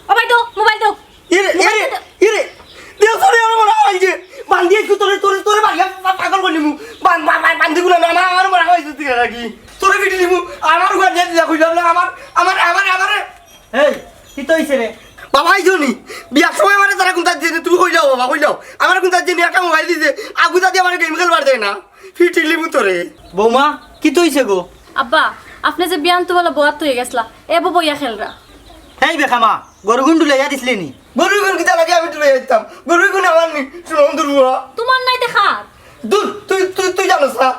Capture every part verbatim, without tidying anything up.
ও ভাই, দেও, মোবাইল দেও। ইরে, ইরে, ইরে, দেও, তোরে আমার মরা খাইছে। বান্দি একটু তোরে, তোরে, তোরে বাড়িয়া পা-, পাগল করিলিমু। বান-, বান-, বান-, বান্দি গুলা না, আমার, আমার মরা খাইছে তুই নাকি? তোরে পিটিলিমু, আমার ঘর দিয়ে দিলা, কইলাম না, আমার, আমার, আমার, আমারে। এই, কিতা অইছে রে? বাবা, এই জনি, বিয়ার সময় আমারে তারা কুন্তা দিছে, তুমি কইলাও বাবা, কইলাও। আমারে কুন্তা দিছে, একটা মোবাইল দিছে, আগুতা দিয়ে আমারে গেম খেলবার দেয় না। পিটিলিমু তোরে। বৌমা, কিতা অইছে গো? আব্বা, আপনে যে বিয়ান তো বলে বওয়াত অই গেছলা, এ বউ বইয়া খেলরা। হেই বেখামা, গরুগুন ডুলাইয়া দিছলে নি? গরুগুন কিতা লাগে আমি ডুলাইয়া দিতাম? গরুগুন আমার নি, সুনন্দর বুয়া। তোমার নাই দেখা। দূর, তুই, তুই, তুই জানোস না?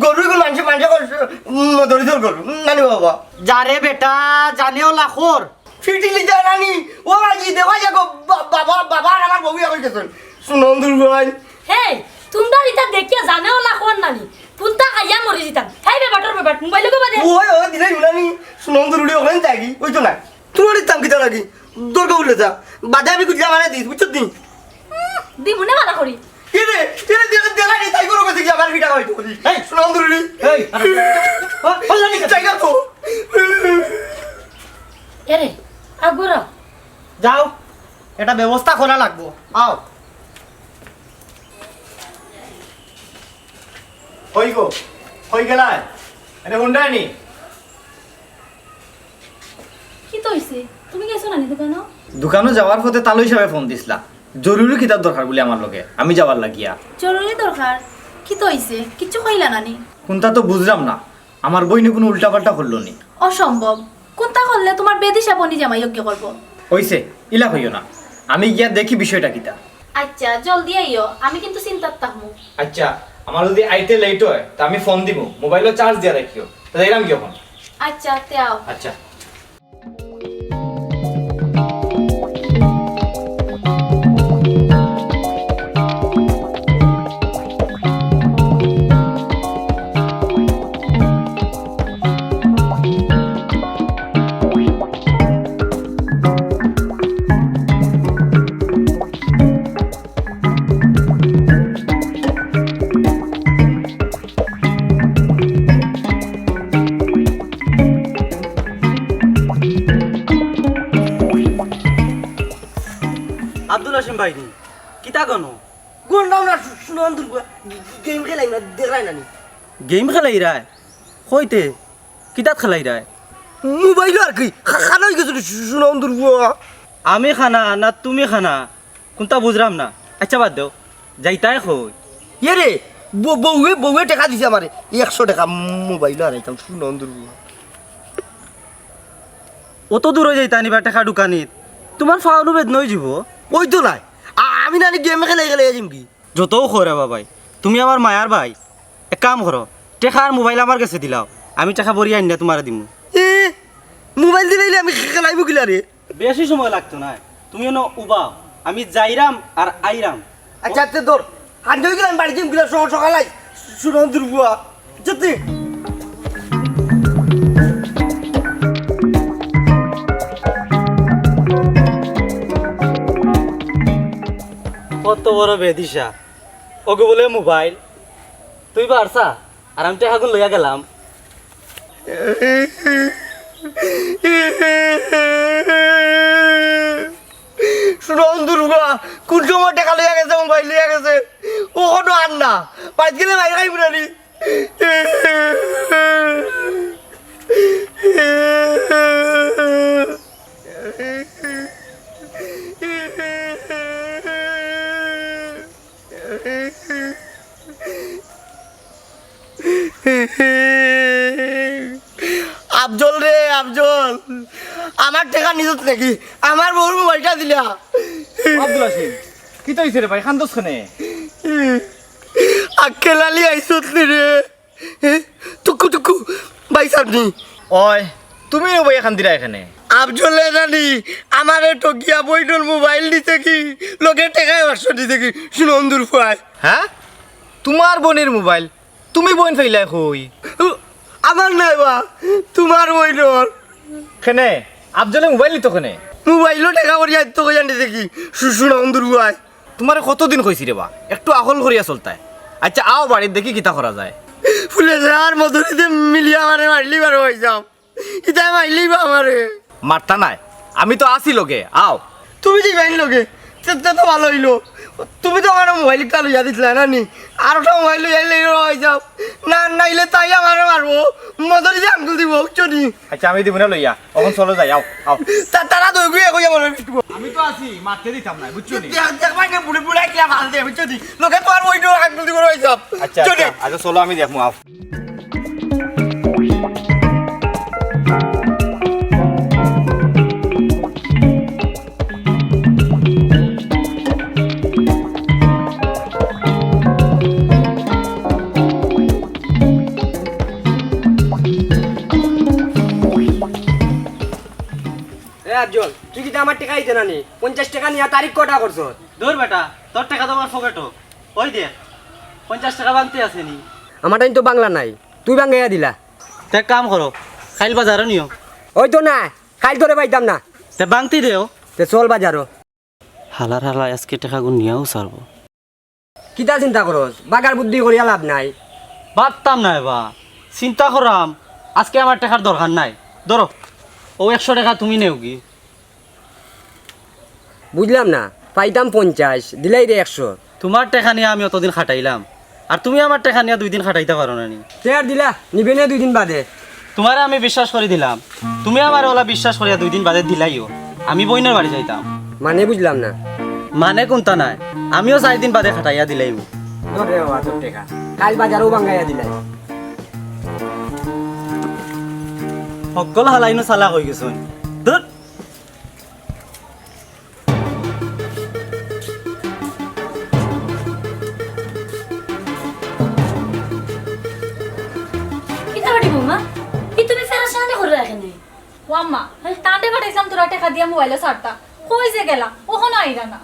গরুগুন মানষে, মানষে করে মদরিচর গরু, নানি বাবা। যারে বেটা, জানেও লাখর। ফিটিলি যা নানি, ও বাজি, দেওয়া যাকো, বা-, বাবা, বাবা আর আমার বউ এখন গেছেন। সুনন্দর বুয়া। হে, তোমরা ইতা দেখিয়া জানেও লাখর নানি। কোনটা খাইয়া মরি যিতাম। হেই বেবাটর বেবাট, মোবাইল গো বাদে। ওই, ওই, দিলাই নানি, সুনন্দর উড়ি ওখানে যাগি, ওই তো না। তোমার ইতাম কিতা লাগি? দরকার উঠলে যা। বাদে আমি কুচলা মারা দিস, বুঝছো নি? উম, দিমুনে মানা করি। এরে, এরে, দেলা, দেলা, এই তাই করো, বেশি কি আমার পিঠা খাওয়াইতে বলি? এই, সুনাম ধরুনি। এই, আরে, ও, ও, জানি না। চাই না তো। এরে, আগুরা। যাও, এটা ব্যবস্থা করা লাগবো। আও। কই গো? কই গেলায়? আরে, হুন্ডা নি? কিতা অইছে? তুমি গেছো নানি দোকানো? দোকানো যাওয়ার পথে তালই সাবে ফোন দিছলা। জরুরি কিতার দরকার বুলি আমার লগে। আমি যাওয়ার লাগিয়া। জরুরি দরকার? কিতা অইছে? কিচ্ছু কইলা নানি? কুন্তা তো বুঝলাম না। আমার বইনে কুনু উল্টাপাল্টা করলো নি। অসম্ভব। কুন্তা করলে তোমার বেদিশা বনি জামাই অজ্ঞ করবো। অইছে, ইলা কইও না। আমি গিয়া দেখি বিষয়টা কিতা। আচ্ছা, জলদি আইও, আমি কিন্তু চিন্তাত থাকমু। আচ্ছা, আমার যদি আইতে লেট অয়, তা আমি ফোন দিমু, মোবাইলো চার্জ দিয়া রাখিও। তা যাইরাম কি এখন? আচ্ছা, তে আও। আচ্ছা। আব্দুল হাসিম ভাই নি? কিতা গনো? গন্ডাও না, সু-, সুনাম দুর্গা। গে-, গে-, গেম খেলাই না, দেখরায় না নি? গেম খেলাইরায়? কইতে? কিতাত খেলাইরায়? মোবাইলো আর কি। খা-, খানা অই গেছে রে, সু-, সুনাম দুর্গা। আমি খানা না তুমি খানা? কুন্তা বুঝরাম না। আচ্ছা, বাদ দেও, যাইতায় কই? এরে, ব-, বউয়ে, বউয়ে টেকা দিছে আমারে, একশো টেকা মোবাইল আনাইতাম, সুনন্দর বউ। অত দূর অই যাইতায় নি বা টেকা ঢুকানিত? তুমার পাওনু বেদনা অইযিবো। অইতো নায়, আ-, আমি নানি গেম খেলাই খেলাই যিমগি। যতউ কও রে বাবাই, তুমি আমার মায়ার ভাই, এক কাম করো, টেকা আর মোবাইল আমার গেছে দিলাও, আমি টেকা ভরি আনিয়া তুমারে দিমু। এ, মোবাইল দিলাইলে আমি খে-, খেলাইমু কিলা রে? বেশি সময় লাগতো নায়, তুমি অনো উবাও, আমি যাইরাম আর আইরাম। আচ্ছা, তে ধর, হাত ধরে গেলাম বাড়ি যাইমু কিলা, সকাল সকাল আই, সুনন্দর বুয়া, যতি। কত বড় বেদিশা, ওগো বলে মোবাইল, তুই বারসা, আর আমি টেকাগুন লইয়া গেলাম। সুনন্দর বুয়া, কুন সময় টেকা লইয়া গেছে, মোবাইল লইয়া গেছে, অখনো আর না। বাড়িত গেলে মাইর খাইমু নানি। আফজল রে, আফজল, আমার টেকা নিছত নাকি? আমার বউর মোবাইলটা দিলা। আব্দুল হাসিম, কিতা অইছে রে ভাই? কান্দস কেনে? আক্কেল আলী আইছত নি রে? এ, টুকু টুকু, ভাই সাহেব নি? ওই, তুমি ও ভাই কান্দিরায় কেনে? আফজলে নানি আমারে ঠকিয়া বইনর মোবাইল নিছে গি, লগে টেকায় পাঁচশো নিছে গি, সুনন্দর ফুয়ায়। হ্যাঁ? তুমার বইনর মোবাইল? তুমি বইন পাইলায় কই? উ, আমার নায় বা, তুমার বইনর। কেনে? আফজলে মোবাইল নিতো কেনে? মোবাইলো টেকা করি আইতো কইয়া নিছে গি, সু-, সুনন্দর ফুয়ায়। তুমারে কতদিন কইছি রে বা, একটু আখল করিয়া চলতায়। আচ্ছা, আও বাড়িত দেখি কিতা করা যায়। পুলিশে আর মদুরিতে মিলিয়া আমারে মারলি বারো অই যাও। ইতায় মারলি বা আমারে। মারতা নায়, আমি তো আছি লগে, আও। তুমি যে বাইন লগে, তে, তে তো ভালা অইলো। তুমি তো আমার মোবাইল একটা লইয়া দিছলায় না নি? আরোটা মোবাইল লইয়া আইলে অইযায়। না, নাইলে তাই আমারে মারবো। মদরি যে আঙ্গুল দিবো, বুঝছো নি? আচ্ছা, আমি দিমু না লইয়া। অখন চলো যাই, আও, আও। তা-, তারা দুইগুয়ে কইয়া মনে বিটবো। আমি তো আছি, মারতে দিতাম না, বুঝছো নি? দেখ, দেখ, বাইন, বুড়ি, বুড়ি কিলা ফাল দে, বুঝছো নি? লগে তোমার ওই আঙ্গুল দিবো, অইযায়। আচ্ছা, বুঝছো নি? আচ্ছা, আচ্ছা, চলো, আমি দেখমু, আও। এ আফজল, তুই কিতা আমার টেকা দিতে না নি? পঞ্চাশ টেকা নিয়া তারিখ কটা করছস? দূর বেটা, তোর টেকা তো আমার পকেটো। ওই দে, পঞ্চাশ টেকা ভাঙতি আছে নি? আমার টাইম তো বাংলা নাই, তুই ভাঙ্গাইয়া দিলা। তে এক কাম করো, কাইল বাজারো নিও। ওই তো না, কাইল তোরে পাইতাম না। তে ভাঙতি দেও। তে চল বাজারো। হালার হালায় আজকে টেকাগুন নিয়াউ ছাড়বো। কিতা চিন্তা করস? বাগার বুদ্ধি করিয়া লাভ নাই। পারতাম নায় বা, চিন্তা করাম, আজকে আমার টেকার দরকার নাই। ধরো, অউ একশো টেকা তুমি নেওগি। বুঝলাম না, পাইতাম পঞ্চাশ, দিলাইরে একশো। তুমার টেকা নিয়া আমি অতদিন খাটাইলাম, আর তুমি আমার টেকা নিয়া দুইদিন খাটাইতা পারো না নি? তে আর দিলা, নিবে নে দুইদিন বাদে। তুমারে আমি বিশ্বাস করি দিলাম, তুমি আমারে অলা বিশ্বাস করিয়া দুইদিন বাদে দিলাইও। আমি বইনর বাড়ি যাইতাম। মানে বুঝলাম না। মানে কুন্তা নায়, আমিও চাইরদিন বাদে খাটাইয়া দিলাইমু। ধর রে বাবা তোর টেকা, কাইল বাজারো ভাঙ্গাইয়া দিলাই। হক্কল হালাইনু চালাক অইগেছইন। ধুর। কিতা বেটি বৌমা? ই তুমি ফেরেশানি করি রাখে নি? ও আম্মা, তানরে পাঠাইছিলাম তোরা টেকা দিয়া মোবাইলো ছাড়তা। কই যে গেলা? অখনো আইরা না।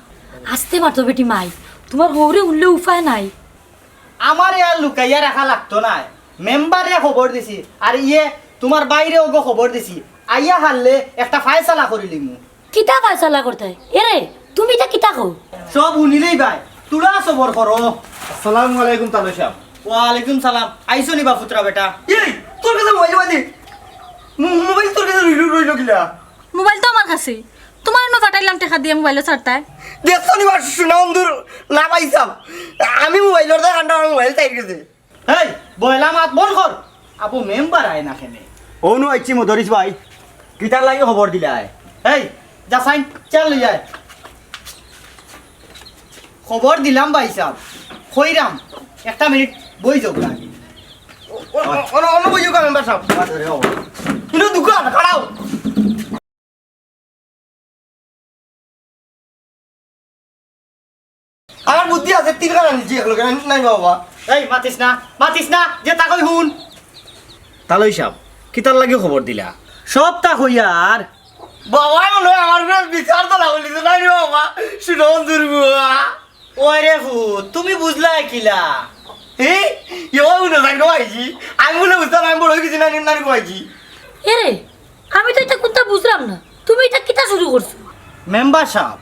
আস্তে মাতো বেটি মাই, তুমার বউরে উঠলে উপায় নাই। আমারে আর লুকাইয়া রাখা লাগতো নায়। মেম্বাররে খবর দিছি, আর ইয়ে তুমার ভাইরে ওগো খবর দিছি। আইয়া হারলে একটা ফায়সালা করিলিমু। কিতা ফায়সালা করতায়? এরে, তুমি ইতা কিতা কও? সব হুনিলেই ভাই, তুলা সবর করো। আসসালামু আলাইকুম তালই সাব। ওয়ালাইকুম সালাম। আইছো নি বা ফুতরা বেটা? এই, তোর কাছে মোবাইল বাদে? মো-, মোবাইল তোর কাছে রইল, রইল কিলা? মোবাইল তো আমার কাছেই। তুমারে নু পাঠাইলাম টেকা দিয়া মোবাইলো ছাড়তায়। দেখছো নি বা সুনামন্দুর না পাইছাম? আমি মোবাইলর দোকানটা আমার মোবাইল চাইর গেছে। এই, বয়লা মাত বন্ধ কর। আবু মেম্বার আয় না কেনে? অউ নু আইছি মদরিছ ভাই, কিতার লাগি খবর দিলায়? এই, যা সাইন, চেয়ার লই আয়। খবর দিলাম ভাই সাব, কইরাম, একটা মিনিট বই যাউক না। ও, ও, ও, অনো, অনো বই যাউক মেম্বার সাব। ইনো দোকান, খাড়াও। আমার বুদ্ধি আছে, তিন খান আনছি একলগে, নাই, নাই বাবা। এই, মাতিস না, মাতিস না, যেতা কই হুন। তালই সাব, কিতার লাগি খবর দিলা? সবতা কইয়ার। বাবা, মনে হয় আমার উপরে বিচার তো লাগাইলিছে, নাই রে বাবা, সুনামন্দুর বুয়া। ওই রে ফুত, তুমি বুঝলায় কিলা? এ? ইয়ো, উনো জানি গো আইছি। আমি বুলে বুঝতাম, আমি বড় অই গেছি না, নানি গো আইছি। এরে, আমি তো ইতা কুন্তা বুঝরাম না। তুমি ইতা কিতা শুরু করছো? মেম্বার সাব,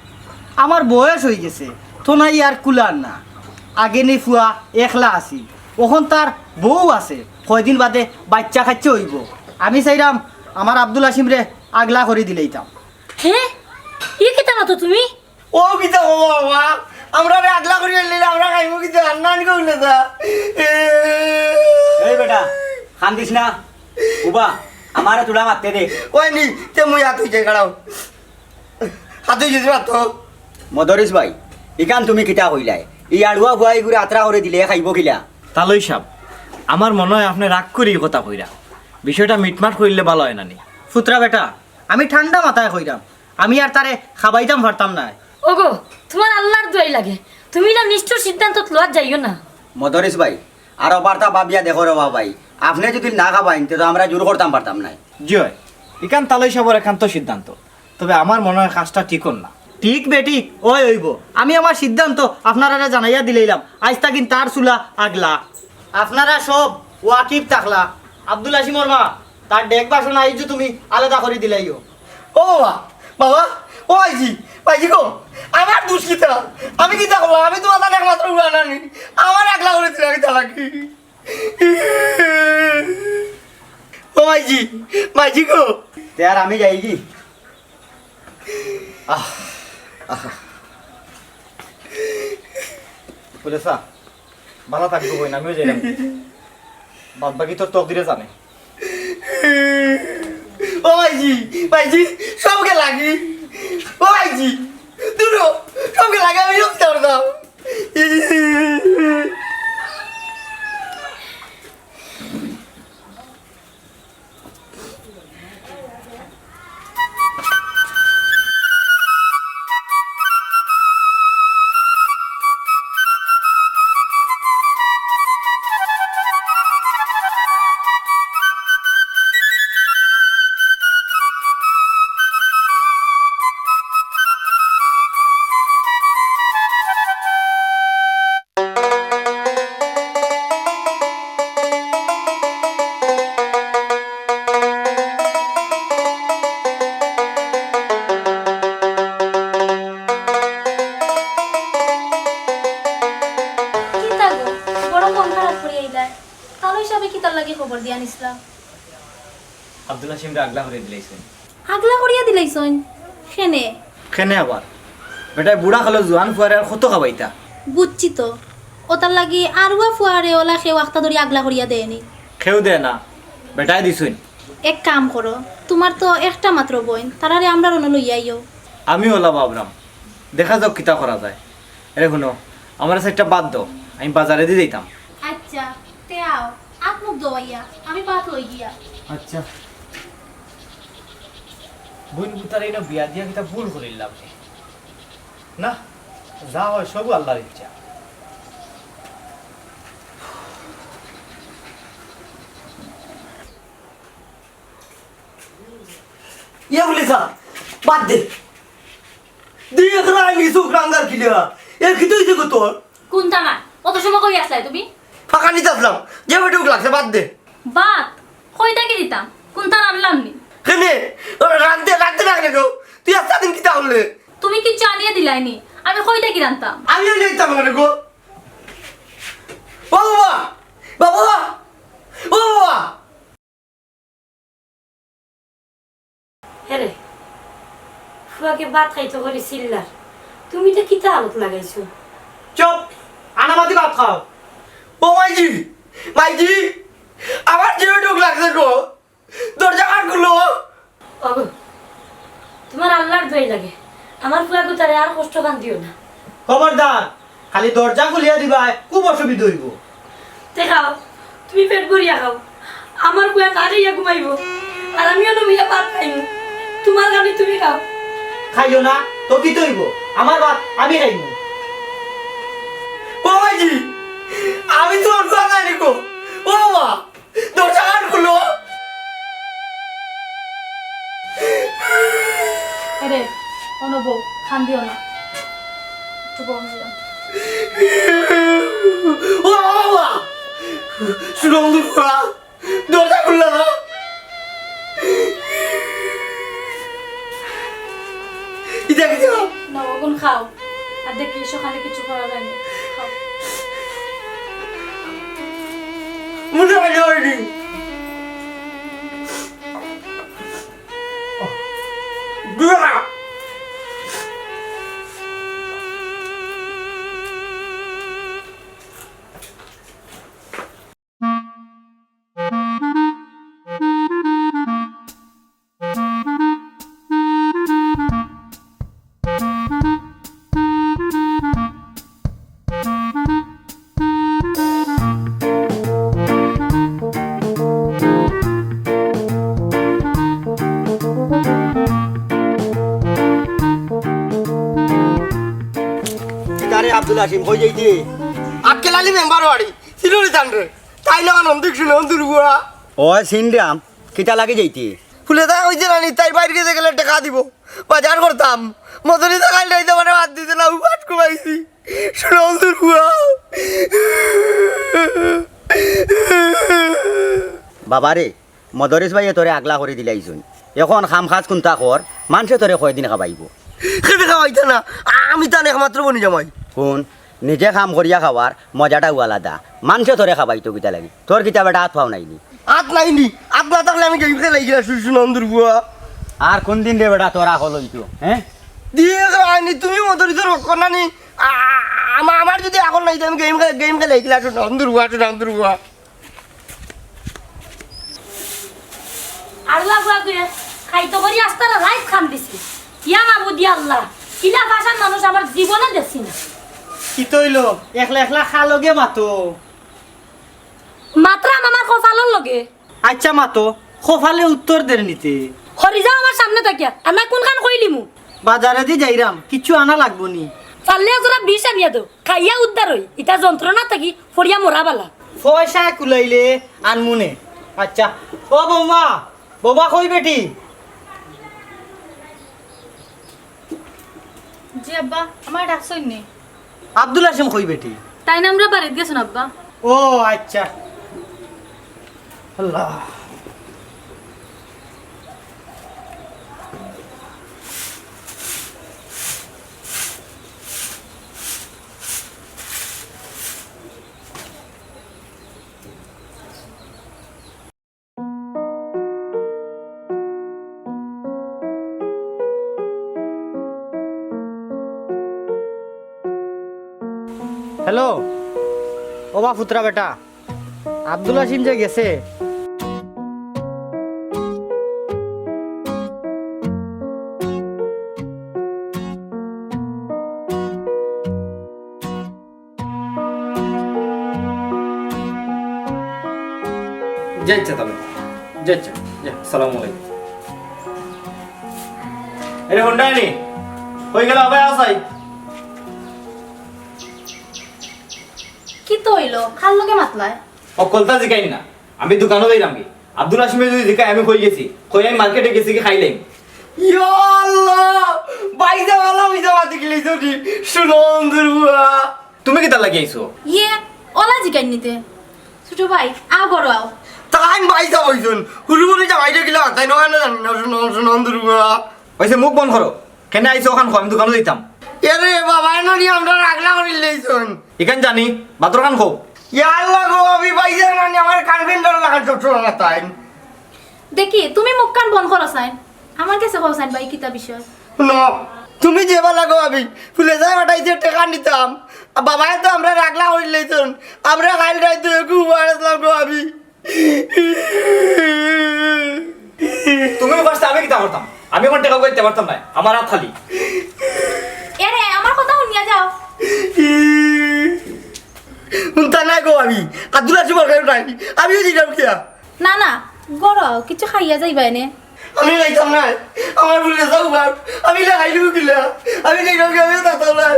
আমার বয়স অই গেছে, তো নাই আর কুলার না। আগে নি ফুয়া একলা আছিল, অখন তার বউ আছে, কয়দিন বাদে বাইচ্চা কাইচ্চা অইবো। আমি চাইরাম আমার আব্দুল হাসিমরে আগলা করি দিলাইতাম। হে? ই কিতা মাতো তুমি? ও কিতা ও বাবা, আমরারে আগলা করি আনলে আমরা খাইমু কিতা? আর নানি কইলে যা। এই বেটা, কান্দিস না। উবা, আমারে তুলা মারতে দে। ওই নি, তে মুই হাত অইছে, খাড়াও। হাত অইছে, মার তো। মদরিছ ভাই, ইখান তুমি কিতা কইলায়? ই আড়ুয়া ফুয়া ইগুরে আত্রা করি দিলে খাইবো কিলা? তালই সাব, আমার মনে হয় আপনে রাগ করি ই কথা কইরা। বিষয়টা মিটমাট করিলে ভালা অয় না নি? ফুতরা বেটা, আমি ঠান্ডা মাথায় কইরাম, আমি আর তারে খাবাইতাম পারতাম নায়। ওগো, তুমার আল্লার দোয়াই লাগে, তুমি না নিষ্ঠুর সিদ্ধান্তত লওয়াত যাইও না। মদরিছ ভাই, আরো বার্তা ভাবিয়া দেখো রে বা ভাই, আপনে যুদি না খাবাইন, তে তো আমরা জোর করতাম পারতাম নায়। জি অয়, ইখান তালই সাবর একান্ত সিদ্ধান্ত, তবে আমার মনে হয় কাজটা ঠিক অর না। ঠিক বেঠিক, অয় অইবো। আমি আমার সিদ্ধান্ত আপনারারে জানাইয়া দিলাইলাম, আইজ থাকি তার চুলা আগলা। আপনারা সব ওয়াকিফ থাকলা, আব্দুল হাসিমর মা, তার ডেক বাসন আইজ তুমি আলাদা করি দিলাইও। ও বাবা, বাবা, ও ভাইজি, ভাইজি গো, আমার দুষ কিতা? আমি কিতা করলাম? আমি তুমার একমাত্র ফুয়া নানি, আমার আগলা করি দিলা কিতা লাগি? ও ভাইজি, ভাইজি গো। তে আর আমি যাইগি? আহ, আহ। বলে, "স্যার, বালা থাকবো কই না, আমিও যাইলাম।" বাদ বাকি তোর তকদিরে জানে। ও ভাইজি, ভাইজি, সব গেলাগি। ও ভাইজি, দুরো, সব গেলাগি, আমি রক্ষা করতাম। কিতা গো, বড় মন খারাপ করি আইলায়। কালো হিসাবে কিতার লাগি খবর দিয়া নিছলা? আব্দুল হাসিমরে আগলা করিয়া দিলাইছইন। আগলা করিয়া দিলাইছইন? কেনে? কেনে আবার? বেটায় বুড়া কালো জোয়ান ফুয়ারে আর কত খাবাইতা? বুঝছি তো। অতার লাগি আরুয়া ফুয়ারে অলা কেউ আখতা ধরি আগলা করিয়া দেয়নি। কেউ দেয় না, বেটায় দিছইন। এক কাম করো, তুমার তো একটা মাত্র বইন, তারারে আমরার অনো লইয়া আইও। আমিও অলা ভাবরাম, দেখা যাউক কিতা করা যায়। এরে হুনো, আমারে চাইরটা ভাত দেও, আমি বাজারেদি যাইতাম। আইচ্ছা, তে আও, আত মুখ ধোয়াইয়া, আমি ভাত লই গিয়া। আইচ্ছা। বইন পুতারে ইনো বিয়া দিয়া কিতা ভুল করিলাম নি? না, যা অয় সবউ আল্লার ইচ্ছা। ইয়া বলি যা, বাদ দে। দুই একরা আইনি চোখ রাঙ্গার কিলা। এ কিতা অইছে গো তোর? কুন্তা না? অত সময় কই আছলায় তুমি? ফাঁকা নিতে আসলাম। যে বেটুক লাগছে, বাদ দে। ভাত? কই থাকি দিতাম? কুন্তা রানলাম নি? কেনে? রানতে, রানতে না কেনে গো? তুই আস্তা দিন কিতা করলে? তুমি কিচ্ছু আনিয়া দিলায় নি? আমি কই থাকি রানতাম? আমিও নিতাম না গো। ও বাবা! বাবা! ও বাবা! হেরে, ফুয়াকে ভাত খাইতো করি চিল্লার। তুমি ইটা কিতা আলত লাগাইছো? চুপ! আনামাতি ভাত খাও। ও মাইজি! মাইজি! আমার জিও ঢুক লাগছে গো। দরজা কান খুলো। ওগো, তুমার আল্লার দোয়াই লাগে। আমার ফুয়া গুতারে আর কষ্ট খান দিও না। খবরদার! খালি দরজা খুলিয়া দিবায়, খুব অসুবিধা অইবো। তে খাও, তুমি পেট ভরিয়া খাও। আমার ফুয়া না খাইয়া ঘুমাইবো, আর আমিও নমিয়া ভাত খাইমু। তুমার খানি তুমি খাও। খাইও না, তো কিতা অইবো? আমার ভাত আমি খাইমু। ও মাইজি, আমি তো আর ফুয়া খাই নি গো। ও মা, দরজা কান খুলো। আরে, অনো বও, কান্দিও না। একটু বও, আমি যাই। ও বাবা! শুনো, বন্ধু, দরজা খুললা না। ইটা কিতা? না, অখন খাও। আর দেখি, সকালে কিছু করা যায়নি। খাও। মনে হয় না হয়নি। কিতারে আব্দুল হাসিম, কই যাইতে? আক্কেল আলী মেম্বার বাড়ি, চিনুনি তানরে। তাই না, আনন্দিক শুনে, অন্ধুর বুয়া। ও, সিনরাম, কিতা লাগি যাইতে? ফুলে তাই কইছে না নি, তাই বাইরে গেছে গেলে টেকা দিবো। বাজার করতাম। মদরি তো খাইল নাই, তোমারে বাদ দিতে না, উপাস কমাইছি। শুনে, অন্ধুর বুয়া। বাবারে, মদরিছ ভাইয়ে তোরে আগলা করি দিলাইছইন। অখন কাম কাজ কুন্তা কর, মানষে তোরে কয়দিন খাবাইবো? কেনে খাবাইতা না? আমি তান একমাত্র বনি জামাই। হুন, নিজে কাম করিয়া খাওয়ার মজাটাউ আলাদা। মানষে তোরে খাবাইতো কিতা লাগি? তোর কিতা বেটা আত পাও নাই নি? আত নাই নি? আত না থাকলে আমি গেম খেলাই গিয়া শুই শুনন্দুর বুয়া। আর কোন দিন রে বেটা তোর আকল অইতো, হ্যাঁ? দিয়ে তো আইনি, তুমি মতো দিতে রক্ষণ না নি। আ-, আ-, আমা-, আমার যদি আকল নাই, আমি গেম খেলে, গেম খেলে, এগুলা একটু নাম দুর্গা, একটু নাম দুর্গা। আল্লাহ গো, আগে খাইতো করি আস্তারা রাইত খান দিছি। ইয়া মাবুদ, ইয়া আল্লাহ, কিলা ভাষার মানুষ আমার জীবনে দেখছি না। কিতা অইলো? একলা একলা খা লগে মাতো। মাতরাম আমার কপালর লগে। আচ্ছা মাতো, কপালে উত্তর দের নিতে। হরি যাও আমার সামনে থাকিয়া, আমি কোনখান কইলিমু? বাজারেদি যাইরাম, কিচ্ছু আনা লাগবো নি। পারলে এক জোড়া বিষ আনিয়া দেও, খাইয়া উদ্ধার অই, ইতা যন্ত্রণা থাকি ফড়িয়া মরা বালা। পয়সা কুলাইলে আনমুনে। আচ্ছা, ও বৌমা, বৌমা কই বেটি? জি আব্বা, আমার ডাকছইন নি? আব্দুল হাসিম কই বেটি? তাইন আমরার বাড়িত গেছইন আব্বা। ও আচ্ছা। আল্লাহ। হ্যালো, ও বা ফুতরা বেটা, আব্দুল হাসিম যে গেছে। যাইচ্ছা তবে, যাইচ্ছা, যা, সালাম আলাইকুম। এরে হুন্ডা আনি, কই গেলা ভাই আসাই? কিতা অইলো? কার লগে মাতলায়? অকলতা জিকাইন না, আমি দোকানো যাইরাম কি? আব্দুল হাসিমে যদি জিকায় আমি কই গেছি, কই আমি মার্কেটে গেছি কি খাইলাম। ইয়া আল্লাহ, বাইজা ভালা মিছা মাতি গেলি যদি সুনন্দর বুয়া। তুমি কিতার লাগি আইছো? ইয়ে, অলা জিকাইন নিতে। ছোট ভাই, আও ঘরো আও। তাইন বাইজা বইছুন, হুরুমুরি যা বাইরে গেলা, তাই নয় না জানি না, সুনন্দর বুয়া। অইছে মুখ বন্ধ করো। কেনে আইছো অখান কও, আমি দোকানো যাইতাম। এরে বাবা, এনো নি আমরা রাগলা করি লইছুন। ইখান জানি, বাতর খান কও। ইয়া আল্লাহ গো, আমি বাইজা নানি আমার কার্পেন্টার লাগান সব সময় তাই। দেখি, তুমি মুখ কান বন্ধ করো সাইন। আমার গেছে কও সাইন ভাই, কিতা বিষয়? ন, তুমি যে বালা গো আমি, ফুলে যায় ফাটাইছে টেকা নিতাম। বাবায় তো আমরা রাগলা করি লইছুন। আমরা কাইল রাইত একু উবার আসলাম গো আমি। তুমি উপাস, আমি কিতা করতাম? আমি অখন টেকা কইতে পারতাম না, আমার আত খালি। এরে, আমার কথা হুনিয়া যাও। হুনতা নাই গো আমি, আব্দুল হাসিম আর কেউ নাই, আমিও দিলাম কিয়া? না, না, ঘরো আও, কিছু খাইয়া যাইবা এনে। আমি যাইতাম না, আমার বলে যাও বাপ, আমি লাগাইলু কিলা, আমি যাইতাম না, আমিও থাকতাম না।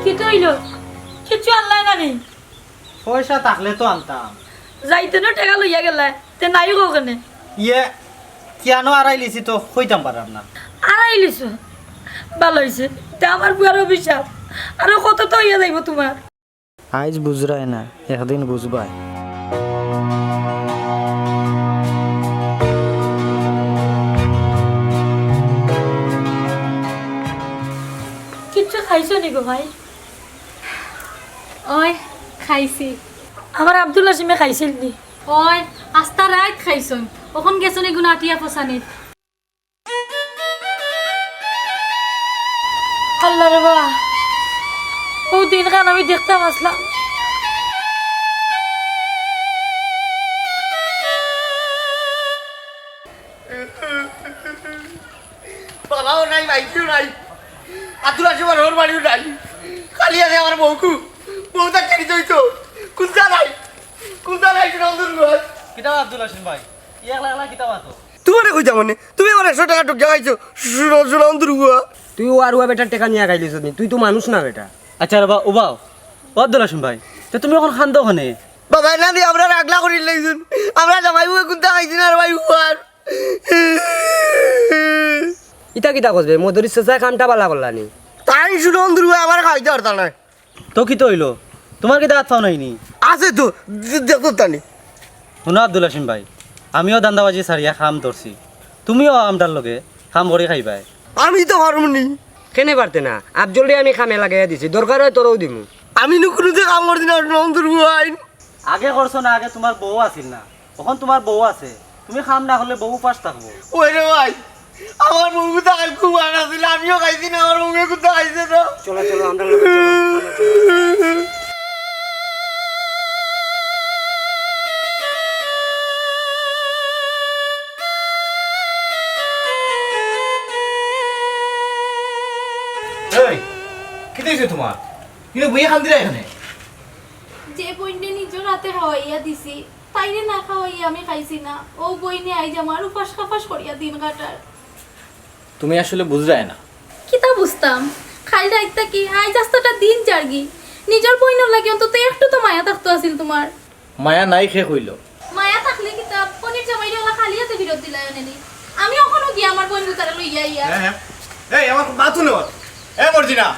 কিতা অইলো? কিচ্ছু আনলায় না নি? পয়সা থাকলে তো আনতাম। যাইতে না টেকা লইয়া গেলায়, তে নাই কও কেনে? ইয়ে, কিয়ানো আড়াই লিছি তো কইতাম পারাম না। আড়াই লিছো? ভালা অইছে। তে আমার বুয়ার অভিশাপ। আরো কত তো অইয়া যাইবো তুমার। আইজ বুঝরায় না, একদিন বুঝবায়। কিচ্ছু খাইছো নি গো ভাই? অয়, খাইছি। আমার আব্দুল হাসিমে খাইছিল নি? অয়, আস্তা রাইত খাইছইন। অখন গেছইন এগুন আটিয়া ফসানিত। আল্লাহ রে বা, অউ দিনখান আমি দেখতাম আছলাম। বাবাও নাই, মাইকেও নাই, আব্দুল হাসিম আর ওর বাড়িও নাই, খালি আছে আমার বউকু। বউ তার কেনি যাইতো? কুন্তা নাই, কুন্তা নাই, সুনন্দর ঘর। কিতা আব্দুল হাসিম ভাই, ই একলা একলা কিতা মাতো? তুমারে কইতাম মানে, তুমি আমার একশো টেকা ঠকিয়া খাইছো, সুনন্দর ঘর। তুই ও আর ও বেটার টেকা নিয়া খাইলিছস নি, তুই তো মানুষ না বেটা। আচ্ছা রে বা, উবাও, ও আব্দুল হাসিম ভাই, তে তুমি অখন কান্দো কেনে? বাবা, না দি আমরা রাগলা করি লইছুন, আমরা জামাই বউ কুন্তা খাইছি না রে ভাই, উবার। ইতা কিতা কস বে? মদরিছ চাচায় কামটা বালা করলা নি? তাইন সুনন্দর ফুয়ায় আমারে খাওয়াইতা পারতা নায়। তো কিতা অইলো? তুমার কিতা আত পাও নাই নি? আছে তো, দে-, দেখো তানি। হুনো আব্দুল হাসিম ভাই, আমিও ধান্দাবাজি ছাড়িয়া কাম ধরছি, তুমিও আমরার লগে কাম করি খাইবায়। আমি তো পারমু নি। কেনে পারতে না? আফজলরে আমি কামে লাগাইয়া দিছি, দরকার অয় তোরেও দিমু। আমি নু কুনুদিন কাম করছি না, সুনন্দর ফুয়াইন। আগে করছো না, আগে তুমার বউ আছিল না, অখন তুমার বউ আছে, তুমি কাম না করলে বউ উপাস থাকবো। ওই রে ভাই, আমার বউ তো কাইল খুব আর আছিল, আমিও খাইছি না, আমার বউয়ে কুন্তা খাইছে না। চলো, চলো, আমরার লগে চলো। এই, কিতা অইছে তুমার? ইনো বইয়া কান্দিরা এখানে? যে বইনরে নিজর আতে খাওয়াইয়া দিছি, তাইরে না খাওয়াইয়া আমি খাইছি না। অউ বইনে আইজ আমার উপাস কাপাস করিয়া দিন কাটার। তুমি আসলে বুঝরায় না। কিতা বুঝতাম? কাইল রাইত থাকি আইজ আস্তাটা দিন যারগি। নিজর বইনর লাগি অন্তত একটু তো মায়া থাকতো আছিল তুমার। মায়া নাই কে কইলো? মায়া থাকলে কিতা পনির জামাইরে অলা খালি আতে ফিরত দিলায় অনে নি? আমি অখনো গিয়া আমার বইন দুইটারে লইয়া আইয়ার। হ্যাঁ, হ্যাঁ। এই, আমার মাথু নেওয়ার। এ মর্জিনা।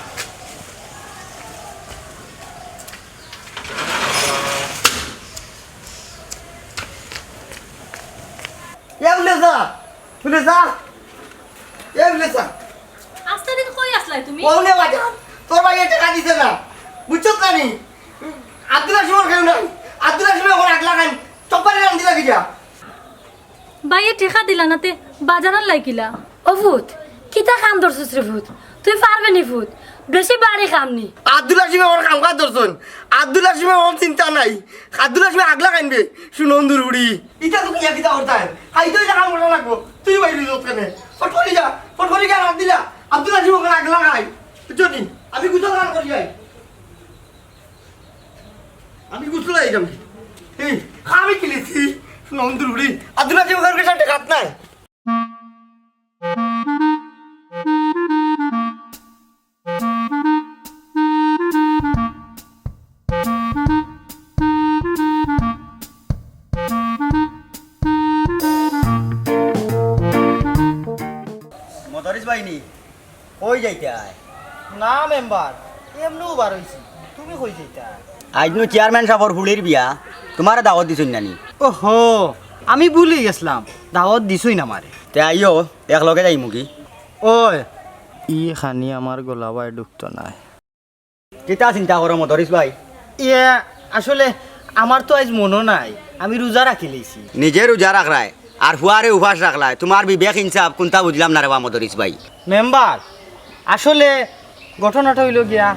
এ বুলেছা, বুলেছা, এ বুলেছা। আস্তা দিন কই আছলায় তুমি? অউ নে বাজান, তোর ভাইয়ে টেকা দিছে না, বুঝছস না নি? আব্দুল হাসিমর কেউ নাই, আব্দুল হাসিমে অখন আগলা খাইন, চপ্পারে রান্দিলা গিয়া। ভাইয়ে টেকা দিলা না তে বাজানর লাগিলা। ও ফুত, কিতা কাম ধরছস রে ফুত? তুই পারবে নি ফুত, বেশি ভারি কাম নি। আব্দুল হাসিমে অখন কাম কাজ ধরছইন, আব্দুল হাসিমে অখন চিন্তা নাই, আব্দুল হাসিমে আগলা খাইন বে, সুনন্দর ফুড়ি। ইতা তো কিয়া কিতা করতায়? খাইতে অইলে কাম করা লাগবো। তুই বাইরে যত কেনে? ফট করি যা, ফট করি যা, রান্দিলা। আব্দুল হাসিম অখন আগলা খাই। বুঝছস নি? আমি গুছল কাম করি যাই। আমি গুছল আই যাম। এই, আমি কিলিছি। সুনন্দর ফুড়ি। আব্দুল হাসিম অখন কাছে টেকা নাই। মদরিছ ভাই নি, কই যাইতায়? না মেম্বার, এমনেউ বার অইছি, তুমি কই যাইতায়? আইজ নু চেয়ারম্যান সাবর ফুড়ির বিয়া, তুমারে দাওয়াত দিছইন না নি? ওহো, আমি ভুলি গেছলাম, দাওয়াত দিছইন আমারে। তে আইও, একলগে যাইমুগি। ওই, ই খানি আমার গলাবায় ঢুকতো নায়। কিতা চিন্তা করো মদরিছ ভাই? ইয়ে, আসলে আমার তো আইজ মনো নাই, আমি রোজা রাখিলাইছি। নিজে রোজা রাখরায়, আর ফুয়ারে উপাস রাখলায়, তুমার বিবেক ইনসাফ কুনতা বুঝলাম না রে বা মদরিছ ভাই। মেম্বার, আসলে ঘটনাটা অইলো গিয়া,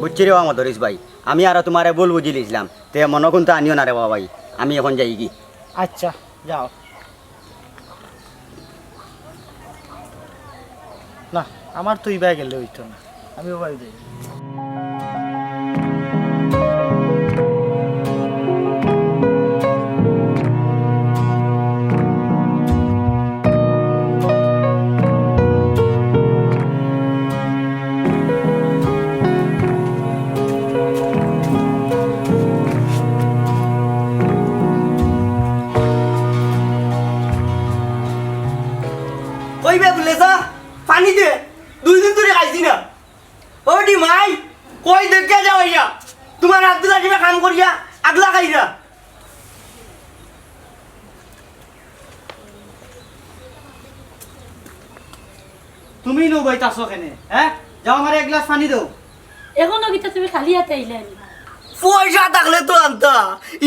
বুঝছি রে বা মদরিছ ভাই, আমি আরো তুমারে ভুল বুঝিলিছলাম, তে মনো কুনতা আনিও না রে বা ভাই, আমি অখন যাইগি। আচ্ছা, যাও। না, আমার তো ইবায় গেলে অইতো না, আমি ওবায় যাই। কই বে বুলেছা, পানি দে, দুই দিন ধরি খাইছি না। ও ডি মাই, কই দেখিয়া যাও ইয়া? তুমার আব্দুল হাসিমে কাম করিয়া আগলা খাইরা। তুমি নু বইতাছো কেনে, হ্যাঁ? যাও, আমারে এক গ্লাস পানি দেও। অখনো কিতা তুমি খালি আতে আইলায় নি? পয়সা থাকলে তো আনতা।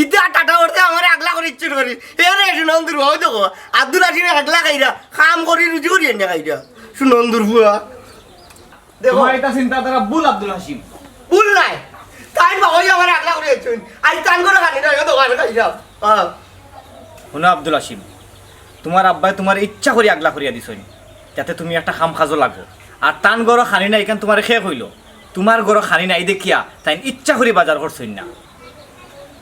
ইতা টাটা করতে আমারে আগলা করি ইচ্ছে করি। এ রে, সুনন্দর ফুয়া, অউ দেখো, আব্দুল হাসিমে আগলা খাইরা, কাম করি, রুজি করি এনে খাইরা। সুনন্দর ফুয়া। দেখো। তুমার ইতা চিন্তাধারা ভুল, আব্দুল হাসিম। ভুল নায়। তাইন বাবাই আমারে আগলা করি আইছইন। আইজ তান ঘরো খানি নাই, অউ দোকানো খাইরাম। হ্যাঁ। হুনো আব্দুল হাসিম, তুমার আব্বায় তুমারে ইচ্ছা করি আগলা করিয়া দিছইন, যাতে তুমি একটা কাম কাজো লাগো। আর তান ঘরো খানি নাই, ইখান তুমারে কে কইলো? তুমার ঘরো খানি নাই দেখিয়া তাইন ইচ্ছা করি বাজার করছইন না।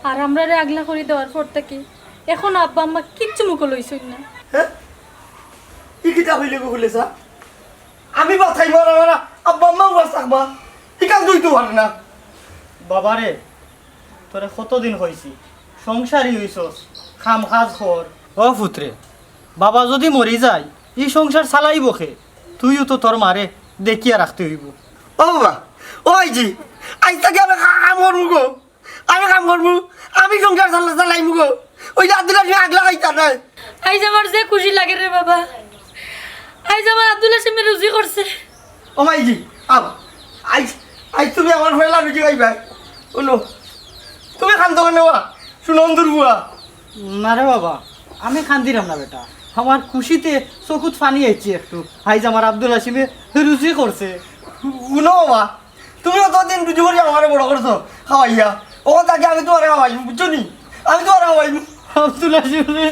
আর আমরারে আগলা করি দেওয়ার পর থাকি এখন আব্বা আম্মা কিচ্ছু মুখো লইছইন না। হ্যাঁ? ই কিতা কইলে গো ফুলেছা? আমি ভাত খাইমু আর আমার আব্বা আম্মাও ভাত খাইবা। ইখান তুই তো পারে না। বাবারে, তোরে কতদিন কইছি, সংসারী অইছস, কাম কাজ কর। ও পুতরে, বাবা যুদি মরি যায়, ই সংসার চালাইবো কে? তুইও তো তোর মারে দেখিয়া রাখতে অইবো। ও বাবা, ও আইজি, আইজ থাকি আমি কা-, কাম করমু গো। আমি কাম করমু, আমি সংসার চালা-, চালাইমু গো। ওই যে আব্দুল হাসিম আগলা খাইতা নায়। আইজ আমার যে খুশি লাগে রে বাবা, আইজ আমার আব্দুল হাসিমে রুজি করছে। ও মাইজি, আও। আইজ, আইজ তুমি আমার পয়লা রুজি খাইবা। হুনো, তুমি কান্দো কেনে বা? সুনন্দর বুয়া। না রে বাবা, আমি কান্দিরাম না বেটা, আমার খুশিতে চকুত পানি আইছে একটু। আইজ আমার আব্দুল হাসিমে রুজি করছে। হুনো বাবা, তুমি অতদিন রুজি করি আমারে বড় করছো, খাওয়াইয়া। অখন থাকি আমি তুমারে খাওয়াইমু, বুঝছো নি? আমি তুমারে খাওয়াইমু। আব্দুল হাসিম রে।